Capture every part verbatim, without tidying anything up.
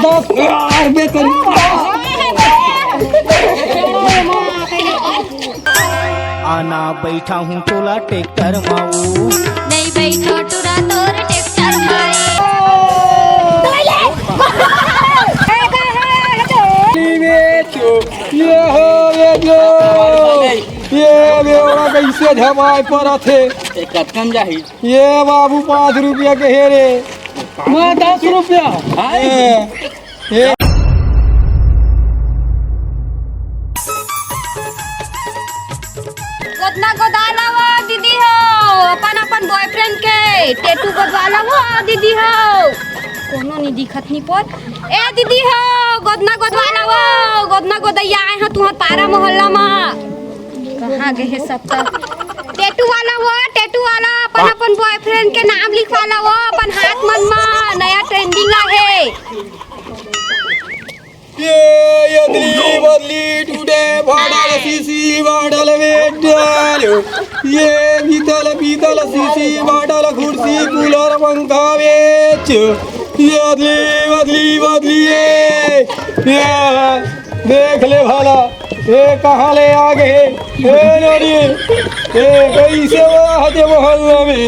दस हजार रुपये करीब। आना बैठा हूँ तोला ट्रैक्टर माऊ। नहीं बैठो टुरा तोर ट्रैक्टर माई। ये हो, ये जो, ये बेवड़ा कैसे झमाए परत हे। ए, कतकन जाही? ये बाबू, पाँच रुपया के हे रे। मैं दस रुपया। हाँ? ये, ये। गोदना गोदा लावा दीदी हो, अपन अपन बॉयफ्रेंड के टेटू गोदवा लावा दीदी हो। कोनो नहीं दिखत नहीं पर। ए दीदी हो, गोदना गोदवा लावा, गोदना गोदैया आए हो तुहर पारा मोहल्ला मा। कहाँ गए हे सब तक? टेटू वाला वो, टेटू वाला अपन अपन बॉयफ्रेंड के नाम लिखवा ला वो, अपन हाथ मन मा नया ट्रेंडिंग आहे। ये अदली बदली टूटे फाटल शीशी बाटल मेटल, ये बीतल बीतल शीशी बाटल कुर्सी कूलर पंखा बेच, ये अदली बदली बदली ये, ये देख ले भला, ये कहाँ ले आ गए? ए नोनी, ये कैसे हुआ हते मोहल्ला में?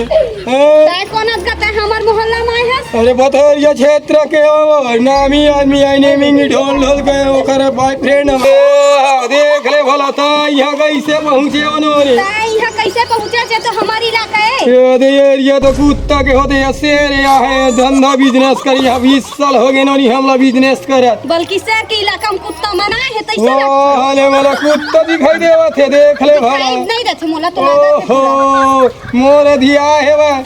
हैं? तै कोन अस गा तै हमर मोहल्ला में आए हस? अरे बथरिया क्षेत्र के हो, नामी आदमी आए, नेमिंग ढोल ढोल के ओकर बॉयफ्रेंड हो। देख ले भला, ता यहाँ कैसे पहुँचे हो नोनी? तै यहाँ कैसे पहुँचे जे तो हमार इलाका है? ये दे एरिया तो कुत्ता के होते, ये शेर या है, धंधा बिजनेस करी, यहाँ बीस साल हो गए नोनी हमला बिजनेस करत। बल्कि शेर के इलाका में कुत्ता मना है, तैसे वाह, लगता। हले वाला कुत्ता दिखाई देवत हे, देख ले दिखाई भला। नहीं देथे मोला तो लागत हे। ओहो, मोर अधिया हे भाई,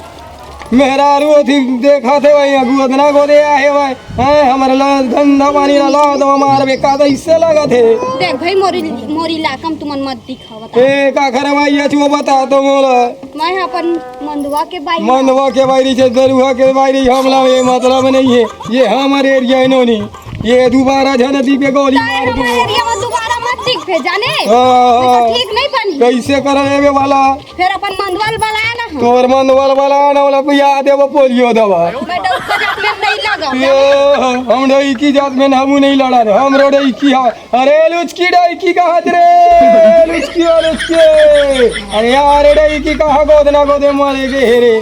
मेहरारू अथी देखत हे भाई, गोदना गोदे आहे भाई। हैं, हमर ला धंधा पानी ला, ला दो मार बे, का तो इससे लागत हे। देख भाई, मोरी, मोरी इलाका में तुमन मत दिखावत। ए, का करवाई है, तू बता तो मोला। मैं अपन मंदवा के बाई। मंदवा के बाई, रिचे दरुआ के बाई, हमला ये मतलब नहीं है। ये हमर एरिया है नोनी। ये दोबारा झन दीपे गोली ताए मार हमारे दूँ। एरिया में दोबारा मत दिख पे जाने। हाँ, नहीं तो हाँ। ठीक नहीं बनी। कैसे कर लेवे वाला? फिर अपन मंदवल वाला आना हम। तोर मंदवल वाला आना वाला पिया देबो पोलियो दवा। मैं डौका जात में नहीं लगा। ये हम डौकी जात में हमू नहीं लड़ा रे। हम रो डौकी है। अरे लुचकी डौकी कहाँ रे? लुचकी, ओ लुचकी। अरे यार, डौकी कहाँ गोदना गोदे मारे गे हे रे?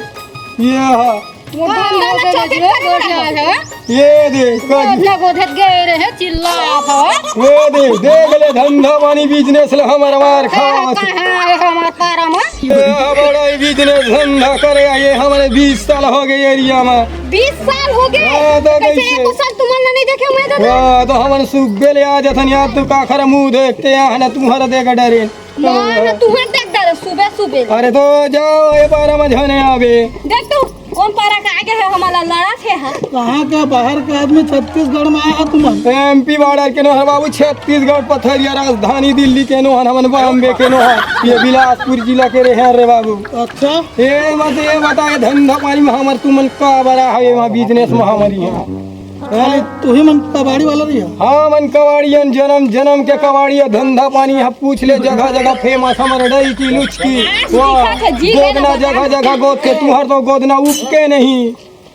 ये हा। वो धंधा ना चौपट करे ना। ये दे, कर। गोदना गोदत गए रहे, चिल्ला था। वो दे, देख ले, धंधा पानी बिजनेस ले हमर मार खा। कहाँ है हमार तारा में? ए, बड़ा ही बिजनेस धंधा करे, ये हमरे बीस साल हो गए एरिया में। बीस साल हो गए? हाँ, तो कैसे कैसे? एको साल तुमन ला नहीं देखे मैं तो? हाँ, तो हमन सुबह ले आ जाथन यार, तू काखर मुंह देख के यहाँ ना तुम्हारा देख डरे। मार ना तुहर देख डरे सुबह सुबह। अरे तो जाओ, ये बारह में झने आवे। देख तू, कौन पारा का आगे है, हमारा लड़ा थे, हाँ? कहाँ का बाहर का आदमी छत्तीसगढ़ में आया है तुमन? एमपी बॉर्डर के नोहर बाबू, छत्तीसगढ़ पथरिया राजधानी दिल्ली के नोहर, हमन बॉम्बे के नोहर, ये बिलासपुर जिला के रहे रे बाबू। अच्छा। ए, मत ये बता, ये धंधा पानी में हमर तुमन का बड़ा है, वहाँ बिजनेस में हमर यहाँ। अरे, तू ही मन कबाड़ी वाला रही है? हाँ, मन कबाड़ियन, जन्म, जन्म के कबाड़िया, धंधा पानी यहाँ पूछ ले, जगह, जगह फेमस हमर डई की लुचकी। वाह, दिखा था जी, गोदना लेना जगह, बता। जगह गोद के, तुहर तो गोदना उपके नहीं।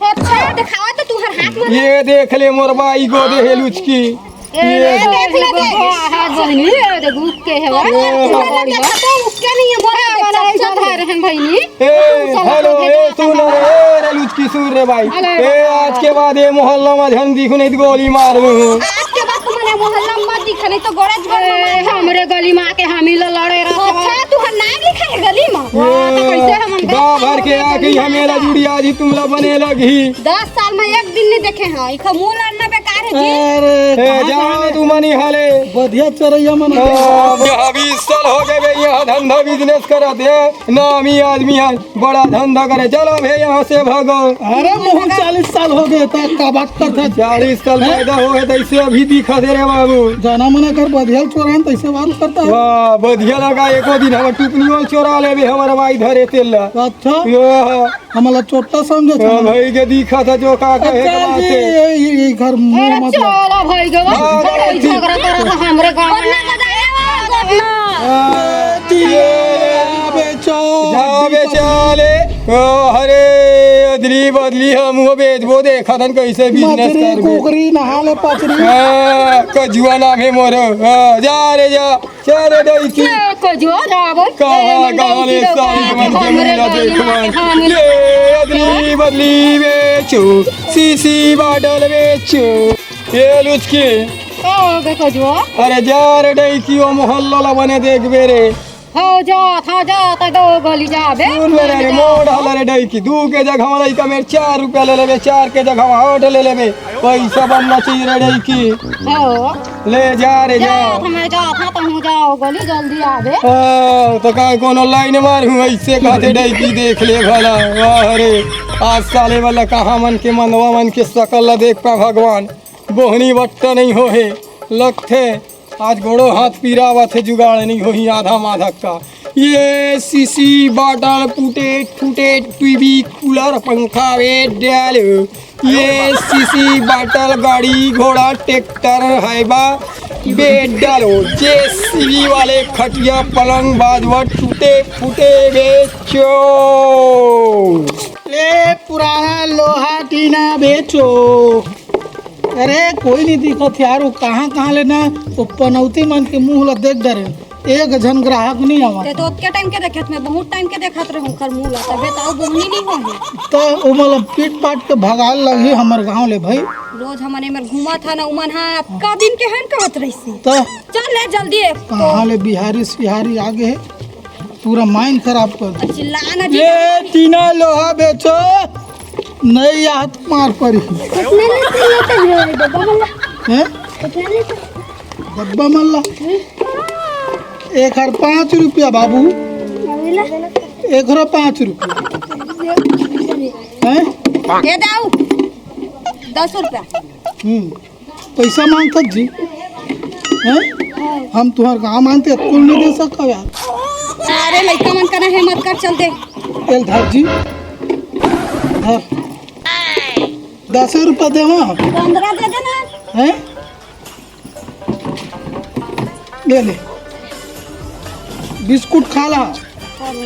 अच्छा, दिखावा तो तुहर हाथ में। ये देख ले मोर बाई गोदे हे लुचकी। ए, ये ये देख ले, देख। हाथ बहिनी, ये देख, उपके है, वाह। ये वाला देखा तो उपके नहीं है, मोरा वाला देखा, इधर है रहन बहिनी। ए, हेलो, ए, सुन रे, ए, रे लुचकी, सुन रे भाई। हेलो। ए, आज के बाद ये मोहल्ला में झन दिखू नहीं तो गोली मार दूँ। आज के बाद तुम्हारे मोहल्ला में मत दिखा, नहीं तो गोड़ा जोड़ ए, में मार। हमरे गली में आके हम ही ला लड़े रहो। अच्छा, तू हर नाम लिखा है गली में? वाह, तो कैसे हम गाँव भर के आके हमें ला जुड़ी आज ही तुमला बने लगी। दस साल में एक दिन नहीं देखे हैं, इखा मुंह लड़ना बेकार है जी। अरे, ए, कहाँ जाओ जाने? तू मनी हाले। बढ़िया चरैया मन। हाँ, बीस साल हो गए बे, यहाँ धंधा बिजनेस करा दे। नामी आदमी है, बड़ा धंधा करे। चलो भे, यहाँ से भागो। अरे मुँह, चालीस साल हो गए, तो का बात करता है? चालीस साल हैं? पैदा हो गए, तो इसे अभी दिखा दे रे बाबू। जाना मना कर, बधिया चोरान, तैसे बात करता है। वाह, बधिया लगा, एको दिन हम टुकनियों चोरा लेबे, हमारा भाई धरे तेल ला। अच्छा। ये हमला चोट्टा समझे हाँ, छे। भाई के दिखा था जो का कहे अच्छा के जी, बात है। ये, ये, ये घर मुंह अरे मत चलो भाई गवा, हाँ, चलो भाई जी। झगड़ा करो तो हमरे गाँव में। हाँ, ये बेचो। जा बेचा ले। ओ, हरे अदली बदली हम वो बेचबो, देखत हन कइसे business मछरी, करबे। कुकरी, नहा ले पचरी। हाँ, कजुआ नाम हे मोर। हाँ, जा रे जा, चल रे डौकी। ए, कजुआ रावण। कहाँ, ए, कहाँ ले डौकी सारी डौका, मन के हमरे मुला गाली देख मार, मन। हमरे ये अदली बदली बेचो, सीसी bottle बेचो। ए लुचकी। का हो गे कजुआ? अरे जा रे डौकी, वो मोहल्ला ला बने देखबे रे। हो जात, हो जात, दो गोली जाबे। सुन मेरे रे, मोड़ हला रे डौकी, दू के जगह लइका मेर चार रुपया ले लेबे, चार के जगह आठ ले लेबे, पैसा बनना चाहिए रे डौकी। हो। ले जा रे, जा। जात, हमें जात, हाँ, तहूँ जाओ गोली, जल्दी आबे। हाँ, तो का कोनो line मारहूँ, अइसे कहते डौकी देख ले भला। वाह रे, आज साले वाला कहाँ मन के मनवा मन के सकल ला देख पा भगवान। बोहनी बट्टा नहीं हो हे, लगथे आज गोड़ो हाथ पीरावत हे, जुगाड़ नहीं होही आधा माधक का। ये सीसी, bottle, टूटे फूटे, टीवी, कूलर, पंखा, बेड डालो। ये सीसी, bottle, गाड़ी, घोड़ा, ट्रैक्टर, हाइबा, बेड डालो। जेसीबी वाले खटिया, पलंग, बाजवट, टूटे फूटे बेचो। ले पुराना लोहा टीना बेचो। अरे, कोई नहीं दिखत यार, वो कहाँ कहाँ ले ना, वो पनौती मन के मुंह ला देख डरे, एक झन ग्राहक नहीं आवा। ते तो ओतके time के देखत, मैं बहुत time के देखत रहूं ओकर मुंह ला, तबे तो बोहनी नहीं होही। तो वो मतलब पीट पाट के भगाल लगी हमर गांव ले भाई। रोज हमन एमर घूमत हा ना, उमन हा का दिन के हन कहत रहिसे। तो चल ले जल्दी एक तो। कहाँ ले बिहारी सिहारी आ गे हे, पूरा mind खराब कर दे। चिल्ला ना जी। ये टीना लोहा बेचो, नहीं हाथ मार परी। कितने ले, कितने ले, डब्बा मल्ला। हैं? कितने ले? डब्बा मल्ला। एक हर पाँच रुपया बाबू। अबे ला। एक हर पाँच रुपया। हैं? दे दे आऊ। दस रुपया। हम्म। पैसा मांगत जी, हैं? हम तुहर का मांगते, कुल नहीं दे सकता यार। अरे लइका मन करा हे, मत कर, चल दे। एल धर जी, धर। दस रुपया देवा। पंद्रह दे देना। हैं? ले ले, बिस्कुट खा ला।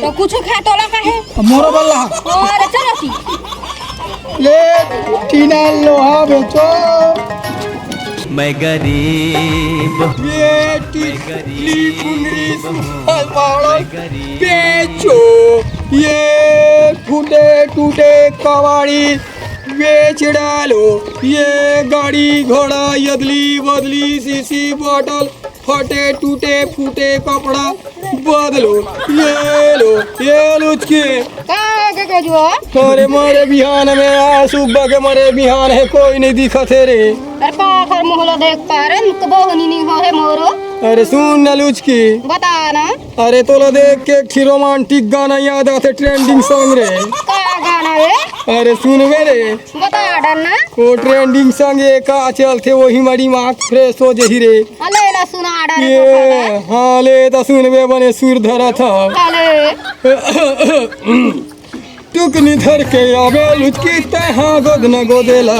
तो कुछ खा, तोला का हे? मोरो बल्ला। अरे चलो सी। ले, टीना लोहा बेचो। मैं गरीब। ये टिकली कुंदरी सुखल पाड़ो बेचो। ये टूटे टूटे कबाड़ी बेच डालो। ये गाड़ी घोड़ा, अदली बदली, सीसी, bottle, फटे टूटे फूटे कपड़ा बदलो। ये लो, ये लुचकी। का हो गे कजुआ? अरे मरे बिहान में आ, सुबह के मरे बिहान हे, कोई नहीं दिखत हे रे। अरे पाखर मोहला देख पा रे, तो बोहनी नहीं हो हे मोरो। अरे सुन ना लुचकी। बता ना। अरे तोला देख के एक ठी romantic गाना याद आथे, trending song रे। का गाना रे? अरे सुनबे रे। बता डर ना। वो trending song ये का चलथे, वही मा दिमाग fresh हो जही रे। अले ला सुना डर ये, रे। हाँ ले, त सुनबे बने सुर धरत ह। अले। टुकनी धर के आबे लुचकी, तै हाँ गोद न गोदेला।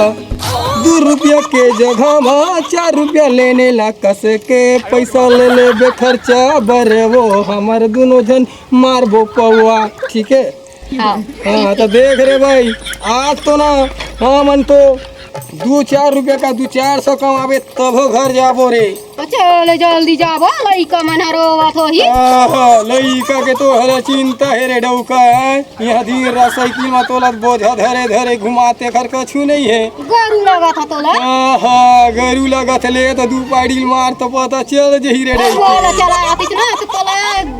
दू रुपया के जगह मा चार रुपया लेने ला, कस के पैसा ले लेबे खर्चा, बरे वो हमर दुनो झन मारबो पौआ, ठीक है? हाँ। हाँ, तो देख रे भाई, आज तो ना, हमन तो दू चार रुपया का दू चार सौ कमाबे, तभो घर जाबो रे। तो चल जल्दी जाबो, लइका मन ह रोवत होही। आहा, लइका के तो हला चिंता हे रे डौका, हैं? यहाँ दिन रात साइकिल में तोला बोझा धरे धरे घुमाते, घर कछु नहीं है। गरू लगत ह तोला। आहा, गरू लगत ले तो दू पाड़ी मार तो पता चल जही रे ए, डौका। बोला चला आतिस ना, तो तोला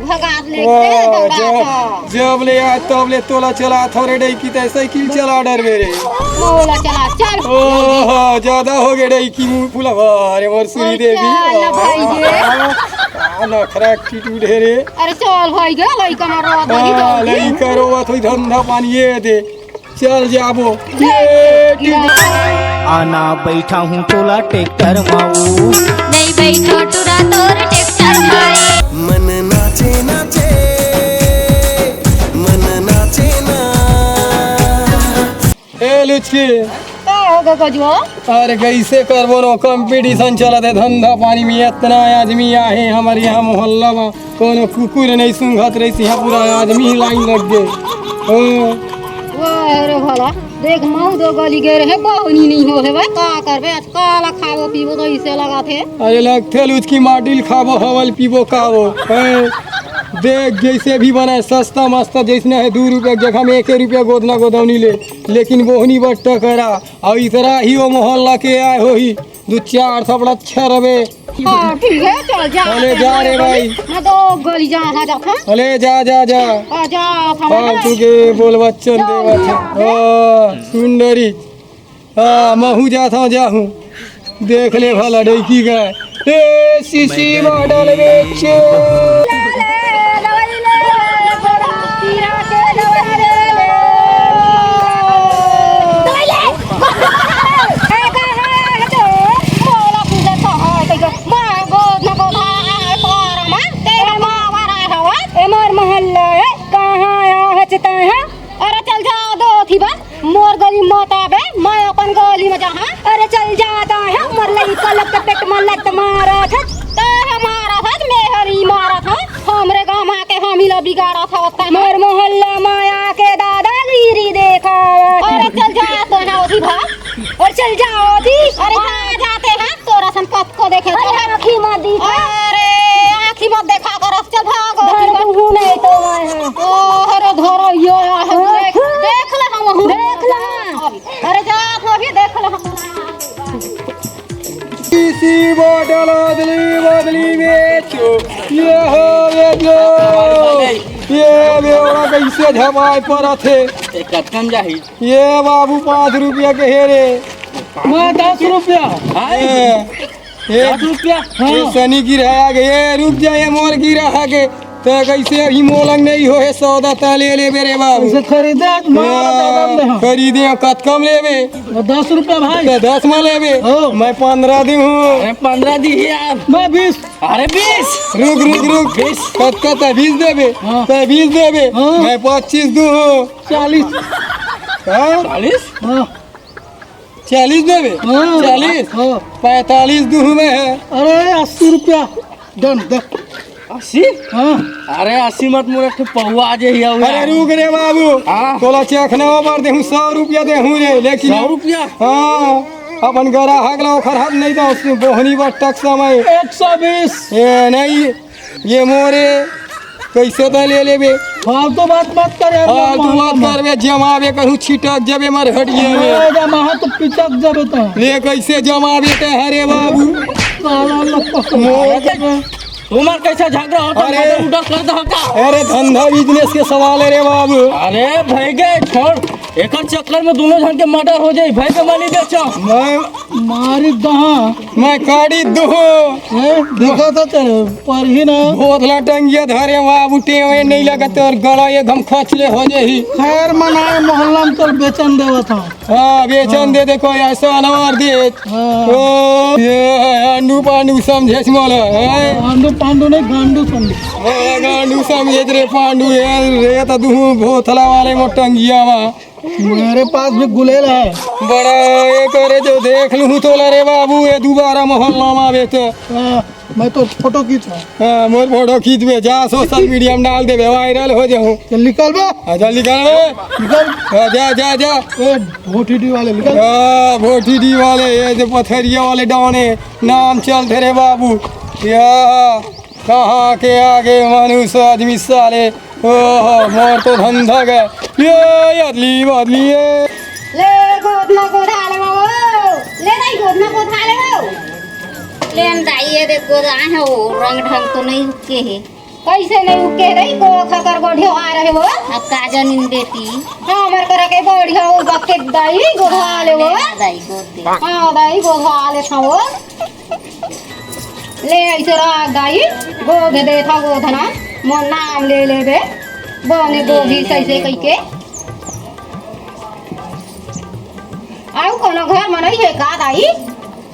भगात ले वाह, दौड़ा जब, था। जब ले आज तब ले तोला चला थोरे डौकी, तै साइकिल चला डर मेरे। बोला चला, चल। ओहो, ज्यादा हो गए डौकी मुंह फुला। अरे मोर सुरी अरे देवी। चल ना भाई रे। आ, नखरा एटीट्यूड है रे। अरे चल भाई गे, लइका मारो आ, दही दही। लइका रोवा थोड़ी धंधा पानी ये दे। चल जाबो। आना बैठा हूँ टोला ट्रैक्टर माऊ। नहीं बैठो टुरा तोर ट्रैक्टर मारे। मन नाचे नाचे, मन नाचे ना। ए लुचकी। का हो गे कजुआ? अरे कैसे करबो नो, कंपटीशन चलत है धंधा पानी में, इतना आदमी आहे हमर यहाँ मोहल्ला में, कोनो कुकुर नहीं सूंघत रहिस, यहाँ पूरा आदमी ही लाइन लग गए। हाँ। वाह रे भला, देख, महू दो गली गे रहे, बहनी नहीं हो हे भाई, का करबे आज, काला खाबो पीबो तो इसे लगाथे। अरे लगथे लुचकी माटी ल खाबो, हवा ल पीबो काबो, हैं? देख जैसे भी बनाए सस्ता मस्ता, जैसने है दू रुपया के जगह में एक रुपया गोदना गोदौनी ले, लेकिन बोहनी बट्टा करा, अउ इतरा ही वो मोहल्ला के आए होही, दू चार थपड़ा छरबे। हाँ, ठीक है, चल जा। अरे जा रे भाई। मैं दो गली जा, हाँ, जात हूँ। अरे जा, जा, जा। हाँ, जात हूँ। फालतू के बोल बच्चन दे बच्चन। हाँ, सुंदरी। हाँ, महू जात हूँ, जाहूँ। देख ले भला डैकी का। ए, सीसी बॉटल बेचो। ए, मोर मोहल्ला है, कहाँ आया है चिताए है? अरे चल जा दो थी बा, मोर गली मत आबे, मैं अपन गली में जाहा। अरे चल जात है, मोर लइका लोग के पेट में लत मारत है। ते हमारा था, मैं हरी मारा था, हमरे गाँव में आके हम ही ला बिगाड़ा था, ओतना मोर मोहल्ला में आके दादागिरी देखावत है। अरे चल जा तो ना ओथी भा। अरे चल जाओ जी। अरे कहाँ जाते हैं? तोरा सन कत को देखे अरे तो। आँखी मत दी। अरे आँखी मत देखा कर, चल भागो। धर दूँ नहीं तो मैं, हाँ। ओ, अरे धरो यो, यो, हाँ। देख, देख ले हम हूँ। देख ले। अरे जा तो भी देख ले हम। किसी बोतल अदली बदली बेचो, ये हो बेचो। ये बेवड़ा कैसे झमाए परत हे। ए, कतकन जाही? ये बाबू पाँच रुपया के हे रे। मैं दस रुपया। हाँ? ए, ए, दस रुपया? हाँ। ये सनी गिरा के, ये रुक जा, ये मोर गिरा के। तो कैसे अभी मोलंग नहीं हो हे सौदा, ता ले ले मेरे बाबू। इसे खरीदे आज मार हाँ, दादा में। खरीदे, कत कम लेबे? वो दस रुपया भाई। तो दस में लेबे। हाँ। मैं पन्द्रह दी हूँ। अरे पन्द्रह दी यार। मैं बीस। अरे बीस। रुक, रुक, रुक। बीस। कत, कत है? बीस देबे? हाँ। तो बीस देबे? हाँ। मैं पच्चीस दूँ हूँ। चालीस। हाँ? चालीस? हाँ। चालीस देबे? हाँ। चालीस? हाँ। पैंतालीस दूँ हूँ मैं है। अरे अस्सी रुपया। Done, दे। अस्सी? हाँ। अरे अस्सी मत, मोर एक ठो पौवा आ जाही अउ अरे यार। रुक रे बाबू। हाँ। तोला चखना पर देहूँ, सौ रुपया देहूँ रे, लेकिन सौ रुपया? हाँ, अपन ग्राहक ला ओखर हाथ नहीं दो, बोहनी बट्टक समय। एक सौ बीस। ए नहीं, ये मोरे, कैसे तो ले लेबे? फालतू बात मत कर यार, फालतू मत कर बे, जमाबे कहूँ छिटक जबे मर हटिए में। मैं जमा तो पिचक जबे तो। ये कैसे जमाबे ते हरे बाबू? साला लोग। मोर उमर कैसे झगड़ा होता है, अरे। मर्डर उडर कर दो का? अरे धंधा बिजनेस के सवाल है रे बाबू। अरे भाई के छोड़, एकर चक्कर में दोनों झन के मर्डर हो जाई। भाई के माली बेचो। मैं मारी दहा। मैं काटी दो। हैं? देखा था तेरे पर ही ना। बोतला टंगिया धरे बाबू, टेवे नहीं लगत और गला ये घम खचले हो जाही। खैर मनाए मोहल्ला में तोर बेचन देवत हूँ। हाँ, बेचन दे दे, कोई ऐसा अनवार दे। हाँ। ओ, ये आंडू पांडू समझे मोला, हैं? आंडू पांडू नहीं, गांडू समझे। ओ, गांडू समझे रे पांडू, ये रे तो दुहू बोतला वाले मोटंगिया वा। मेरे पास भी गुलेल है। बड़ा ये करे जो देख लूँ तोला रे बाबू, ये दोबारा मोहल्ला में आवे तो। हाँ। मैं तो फोटो खींच रहा हूँ। हाँ, मोर फोटो खींचबे, जा सोशल मीडिया में डाल देबे, वायरल हो जाहूँ। चल निकल बे। हाँ, चल निकल बे। निकल। हाँ, जा, जा, जा। ए, भोटीडी वाले निकल। हाँ, भोटीडी वाले, ये जो पथरिया वाले डॉन है, नाम चलते रे बाबू। या, कहाँ के आगे मनुष्य आदमी साले। ओहो, मोर तो धंधा गए। ये अदली बदली है। ले गोदना गोदा ले वो। ले दाई गोदना गोदा ले वो। लेन दाई, ये देख गोदा है, वो रंग ढंग तो नहीं उके हे। कैसे नहीं उके दाई, को खकर गोढ़ियो आ रहे वो। अब काजन इन बेटी। हाँ, हमर करा के बढ़िया वो बके दाई गोदा ले वो। ले दाई गोद दे। हाँ, दाई गोदा ले था वो। ले ऐसे रख दाई, गोद देथा गोधना, मोर नाम ले लेबे, बने गोभी सैसे कहिके। आउ कोनो घर म नहीं हे का दाई?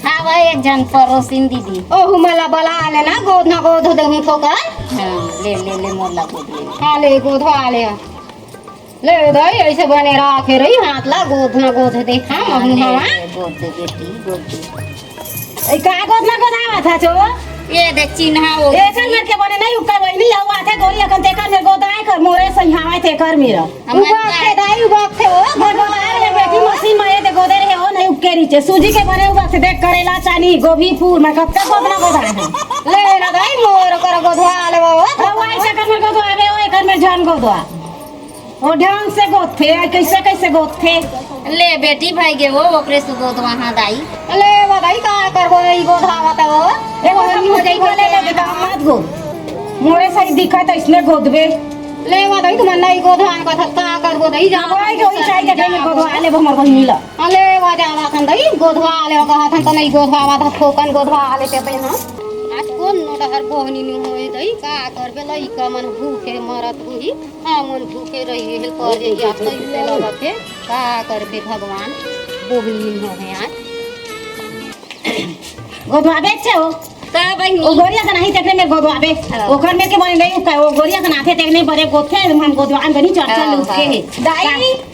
हाँ भाई, एक झन परोसिन दीदी। ओहू मला बला लेना, गोधना गोध देहूँ तो का? हाँ, ले, ले, ले, मोला गोद ले। हाँ, ले, गोधवा ले। ले दाई, ऐसे बने राखे रही, हाथ ला गोद ना गोद दे। हाँ, हाँ, महू ले, हवा। ले, गोद दे बेटी, गोद दे। ए, का गोद ना गोद आवा था छो? ये देख चिन्हा वो। एकर मेर के बने नहीं उक्का बहिनी, अउ आथे गोरी अकन तेकर मेर गोदाए कर मोरे सहियावे तेकर मेर। हमर उबा के दाई उबा के ओ। मैं गोदाए ले बेटी मशीन में ये दे गोदे रहे हो नहीं उक्के रीचे। सूजी के बने उबा के देख करेला चानी गोभी फूल मैं कब तक गोदना गोदाए है। ले ना दाई मोर कर गोदवा ले वो। अउ आई तेकर मेर गोदवा बे ओ एकर मेर झन गोदवा। ओ ढंग से गोदथे, आ कैसे कैसे गोदथे? ले बेटी भाई गे वो, ओकरे से गोदवा हाँ दाई। ले वो दाई, का करबो, ई गोदवा बता वो। ए, वो हम हो जाई, ले, ले, ले, ले, मत गोद। मोरे सही दिखत है, इसने गोदबे। ले वो दाई, तुम नहीं गोदवा, का था, का करबो दाई, जा। भाई, जो ही चाहिए, देखे में गोदवा, ले वो हमर बहिनी ला। अले वो जावा थन दाई, गोदवा ले, वो कहा थन तो नहीं गोदवा, वो था, थोकन गोदवा ले ते पे ना। आज कौन नोडहर बोहनी नु होए दाई, का करबे, लइका मन भूखे मरत हुई। हमन भूखे रहिए, हेल कर जे जात नहीं से लगत हे। का करबे भगवान, बोहनी हो गए आज। गोदवाबे छे हो। का बहिनी? ओ गोरिया का नहीं तेकरे में गोदवाबे। हाँ। ओकर में के बने नहीं उका, ओ गोरिया का नाथे तेकरे बरे गोथे, हम गोदवान बनी चर्चा हाँ, लुके हाँ। हे। दाई,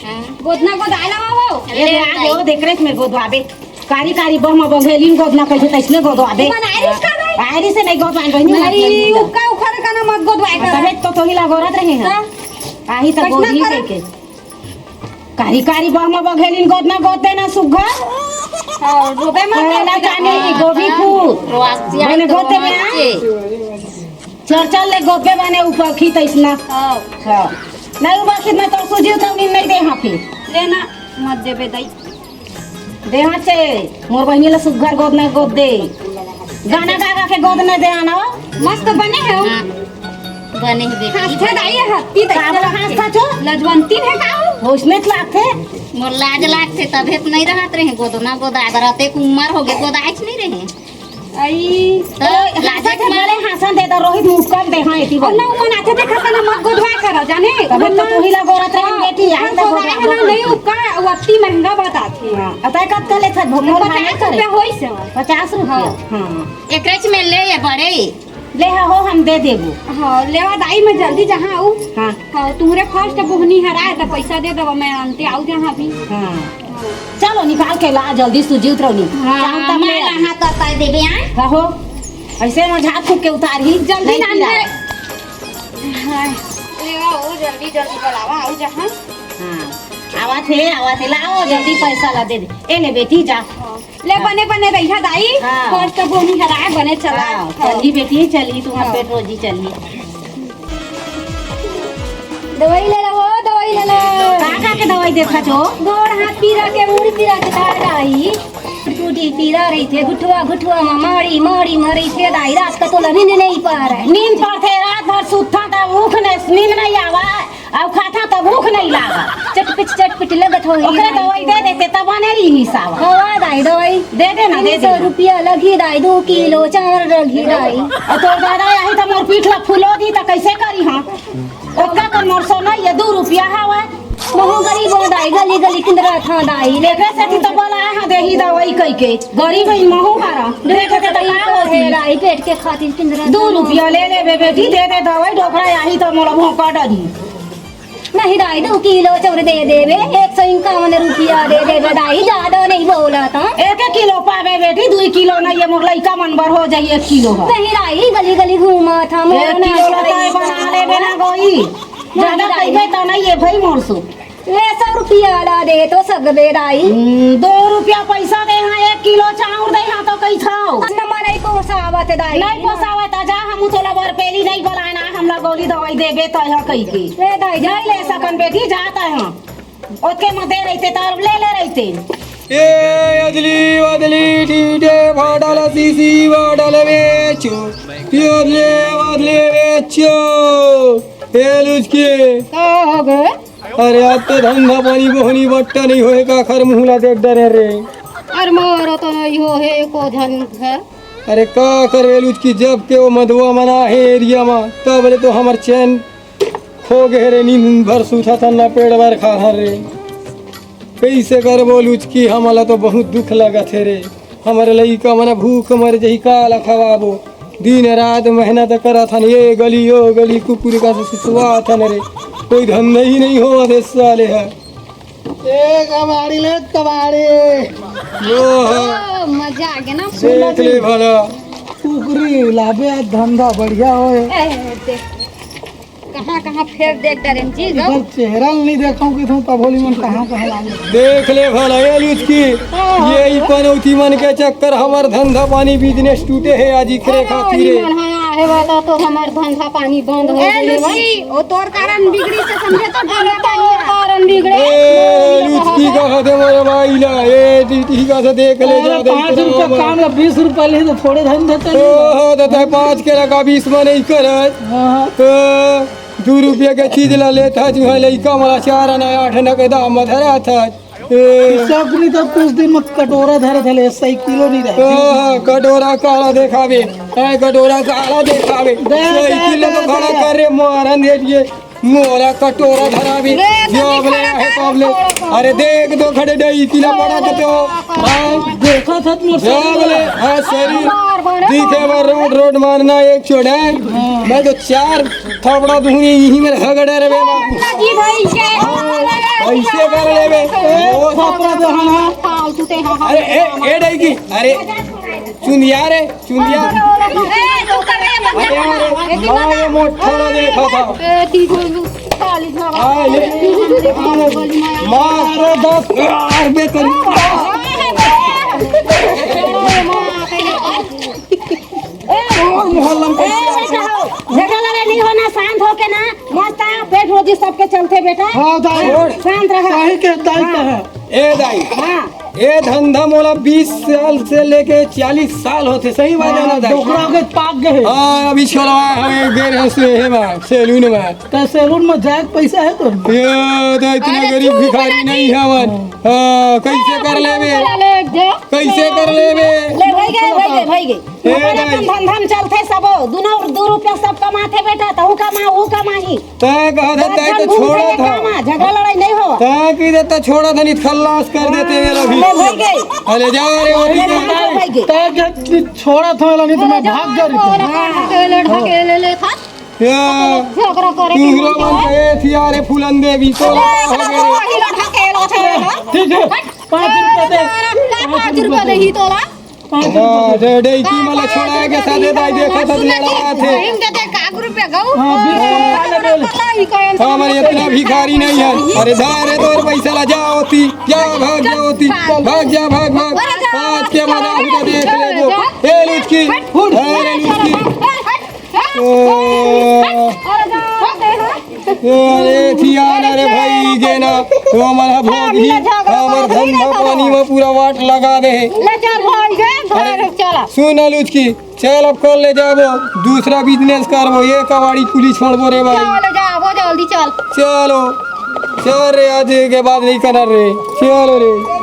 हाँ। गोदना गोदाला बाबू। ये ले ले दाई। आगे हो देख रहे में गोदवाबे। कारी कारी बहमा बघेलिन गोदना कइसे तइसने गोदवाबे। मन आइरिस का नहीं? आइरिस से नहीं गोदवाए बहिनी, नहीं, मतलब उक्का उखर का ना मत गोदवाए का। तबे तो तोही ला गोरत रहे हैं। हाँ। आही तो कइसना गोदी करे? कह के। कारी कारी बहमा बघेलिन गोदना गोद देना सुग्घर। हाँ, रोबे मत करेला गोदना। चानी, हाँ, गोभी हाँ। फूल। रोआसिया बने तो गोद देबे, हाँ? रोआसिए। चल चल ले गोबे बने उपखी तइसना। हाँ। हाँ। नहीं उपखी ना तो सूजी उतरनी नहीं दे हाँ फिर। लेना मत देबे दाई। देहा से मोर बहिनी ला सुग्घर गोद न गोद दे। गाना गा गा के गोद न दे आना। मस्त बने हे हो। हाँ, बने हे बेटी। हाँ, छे दाई हे, हत्ती दाई काबर से हाँस लगथे। था छो? लजवंती हे का हो? होश में लागथे। मोर लाज लागथे, तभे तो नहीं रहत रहे, गोद ना गोद आदर रहते, एक उम्र हो गए, गोद आइच नहीं रहे। आई, तो तो लाजे लाजे के मारे मारे हाँसन देता, रोहित मुस्कान दे, हाँ, एती और बोल। ना, वो नाचे देखा था ना, मत गोदवा करो, जाने? तबे तो वरना तू ही ला गोरत रहे, हाँ, बेटी, आई हाँ, तो गोदवा गोदवा है ना, करो। नहीं, उका, वो अति महंगा बताथे। हाँ, अतः कब तले था, भगवान पचास भाई करे। रुपया होई से। पचास रुपया? हाँ। हाँ। एकरे में ले ये बड़े। ले हा हो, हम दे देबो। हाँ, लेवा दाई, मैं जल्दी जहाँ आऊ। हाँ। हाँ, तुम्हरे first बोहनी हराए, तो पैसा दे देबो, मैं अंते आऊ जहाँ भी। हाँ। चलो, निकाल के ला, जल्दी सूजी उतरौनी। हाँ, चाउर तक मैं ले आ। लहा कर कर देबे, हाँ? हाँ हो, ऐसे में झाँक फूँक के उतार ही, जल्दी नहीं नान गिरा। दे। हाँ, ले आओ, जल्दी, जल्दी बुलावा, आओ जहाँ। हाँ, आवा थे, आवा थे, लाओ, जल्दी पैसा ला दे दे। ए ले बेटी, जा। हाँ, ले बने, बने रहिया दाई, हाँ। First बोहनी हराए, बने चला। हाँ, हाँ। चली बेटी, चली, तुम्हार हाँ। पेट रोजी चली। दवाई ले ला वो, दवाई ले ला। का का के दवाई देखा छो? गोड़ हाथ पीरा के, मुड़ी पीरा के दाई। टूटी पीरा रहिथे, घुटवा घुटवा मा माड़ी माड़ी मा रहिथे दाई। रात का तोला नींद नहीं पारे। नींद पड़थे, रात भर सुत्था त ऊख न, नींद नहीं आवा, अउ खाता त भूख नहीं लागा। चटपिट चटपिट लगत होही ओकरे दाई। दवाई दे देते तब बने रही हिसाब। हवा दाई दवाई। दे दे ना, दे तीन सौ दे। रुपया लगी दाई, दो किलो चाउर लगी दाई। अउ तोर दादा यही त मोर पीठ ला फुलो दी त कैसे करी हम? ओतका कन मोर सोना ये दू रुपया हवय। महू गरीब हो दाई, गली गली किंदरा था दाई। लेके से तू तो बोला है, हाँ, देही दवाई कई के। गरीब है महू हरा। देख के तो का होती? दाई, पेट के खातिर किंदरा दू था। रुपया ले लेबे बेटी, दे दे दवाई, डोकरा आही तो मोला भोंका डरी। नहीं दाई, दो किलो चाउर दे देबे, एक सौ इक्यावन रुपया दे देबे दाई, ज्यादा नहीं बोला था। एक एक किलो पावे बेटी, दू किलो नहीं, ये मोर लइका मन बर हो जाई एक किलो ह। नहीं दाई, गली गली घूमा था, मोर एक ना किलो ला तो बना लेबे ना गोई। ज्यादा नहीं, कहिबे तो नहीं है भाई मोर सु। ले सौ रुपया ला दे तो सगबे दाई। हम्म, दो रुपया पैसा दे हाँ, एक किलो चाउर दे हाँ तो कही था। न मनई पोसावत दाई। नहीं पोसावत, जा हम तोला बरपेली नहीं बोलाना, हमला गोली दवाई देबे तो यहाँ कही के। ले दाई, जा। नहीं ले सकन बेटी, जाता है हम। ओतके म दे रहिते त ले ले रहिते। ए अदली बदली, ठीठे फाटल सीसी बाटल बेचो, ये अदले बदले बेचो। ए लुचकी, का हो गे? अरे, आज तो धंधा पानी बोहनी बट्टा नहीं होए, का खर मुहला देख डरे रे। अरे, मोर तो नहीं हो हे, को झन घर। अरे, का करबे लुचकी, जब के वो मधुआ मना हे एरिया मा, तब ले तो हमर चैन खो गे रे, नींद भर सुता था ना पेड़ भर खा रे। कैसे करबो लुचकी, हमला तो बहुत दुख लगत हे रे। हमर लइका मन भूख मर जही, काला खवाबो? दिन रात मेहनत करत हन, ये गली ओ गली कुकुर का से सुतवात हन रे। कोई धंधा ही नहीं होवत हे साले ह। ए कबाड़ी ले कबाड़ी। यो ह। ओ, मजा आ गया ना। देख ले भला। कुकरी लाबे, आज धंधा बढ़िया होए। ए, देख, कहाँ कहाँ फेर देख डरेन जी, गौ। इधर चेहरा ल नहीं देखा हूँ कि तुम तभोली मन कहाँ कहाँ लागे। देख ले भला, ए लुचकी, हाँ। ये ही पनौती मन के चक्कर हमर धंधा पानी बिजनेस टूटे हे आज इकरे खातिर। मन हाँ, हे बता तो हमर धंधा पानी बंद हो ए गए बा। लुचकी, ओ तोर कारण बिगड़ी से समझे तो धंधा पानी। कारण बिगड़े। ए लुचकी, कहा दे मोरे भाई ला, ए टीटी का से देख ले अरे, जा दे पाँच इतना रुपया मत। काम ला बीस रुपया ले तो थोड़े धंधा चली। ओहो, तो तय पाँच के रखा, बीस में नहीं करत। हाँ। तो दू रुपया के चीज ला लेत हस, उहाँ लइका मन ला चार आना आठ आना के दाम म धरात हस। ए। हिसाब नहीं तो कुछ दिन में कटोरा धरे थे, ले, साइकिलो नहीं रहे। ओहो, कटोरा काला देखाबे, ए, कटोरा काला देखाबे। दे, दे, साइकिल दे, तो खड़ा दे। कर रे, मारन दे दिए। मोला कटोरा धराबे, रे, जो सभी बोले खड़ा आहे कर, तब ले। खड़ा कर। अरे देख दो खड़े डई किला पड़ा के तो। हाँ। देखा था मोर जो बोले, हाँ, शरीर मार बने दिखे तो। बर रोड, रोड मारना एक चोट है। हाँ। मैं तो चार थपड़ा दूंगी यही मेरे हगड़े रे बे बाबू। जी भाई से। हाँ, ऐसे कर ले बे। ए, ओ, थपड़ा दे, हाँ, हाँ। फालतू ते, हाँ, हाँ। अरे, ए, ए, डई की, अरे, चुंदिया रे। चुंदिया। ए, तू कर रहे हैं, अरे यार, माँ, ये मोटा वाला देखा था। ए, तीन सौ चालीस लगा। हाँ, ये। माँ, अरे दस, अरे बे, कर। ए, मोहल्ला में ए, बेटा हो, झगड़ा लड़ाई नहीं होना, शांत होके ना, मस्त आ, पेट रोजी सबके चलते बेटा। हाँ, दाई। शांत रहा। दाई के, दाई हाँ। कहे। ए दाई, हाँ। ए धंधा मोला बीस साल से लेके चालीस साल होथे, सही बात है ना हाँ, दाई? डोकरा के पाक गए। हाँ, अभी छोलवा हमें गे रहे से हे बा, सैलून में। का सैलून में जाए के पैसा है तो? ये तो इतना अरे गरीब तू भिखारी बना नहीं दी। है हमन। हाँ, कैसे कर लेबे? ले, ले, ले, कैसे कर लेबे? ले, भाई गए, भाई गए, भाई गए। ए, अपन दाई। धंधा में चलथे सबो, दुनो दू रुपया सब कमाथे बेटा, तहू कमा, वो कमाही। तैं कहत हस, तैं तो छोड़त हस। झगड़ा लड़ाई नहीं हो। तैं कहि देता छोड़त हस, नहीं खल्लास कर देते मेरा भी। ले भाई गए। अरे जा रे, वो भी ले जा। भाई गए। तैं के छोड़त हस, नहीं तो मैं भाग जा रही थी। ढकेले, ढकेले ले था। या। झगड़ा करे के तू मन के। ए थी, अरे फूलन देवी, तो अरे, हो गए। ढकेले, ढकेले, ढकेले। ठीक है, पाँच रुपया दे। का पाँच रुपया दे ही तोला? हाँ, डे-, डे-, की मला छोड़ा के साथे दाई देखा था, लड़ा थे। हाँ, बीस रुपया ले ले। हाँ, हमारे इतना भिखारी नहीं है। अरे, जा रे, तोर पैसा ला, जा होती, जा, भाग जा होती, भाग जा, भाग, भाग। आज के बाद हम तो देख लेबो। ए, लुचकी, ए, लुचकी। ओ। अरे थियान, अरे भाई गे ना, तो हमर ह भोगी, हमर धंधा पानी में पूरा वाट लगा दे हे। ले चल भाई गे, घर अरे, चला। सुन ना लुचकी, चल अब कर ले जाबो, दूसरा बिजनेस करबो, ये कबाड़ी कुली छोड़बो रे भाई। चल जाबो जल्दी चल। चलो, चल रे, आज के बाद नहीं करना रे, चलो रे।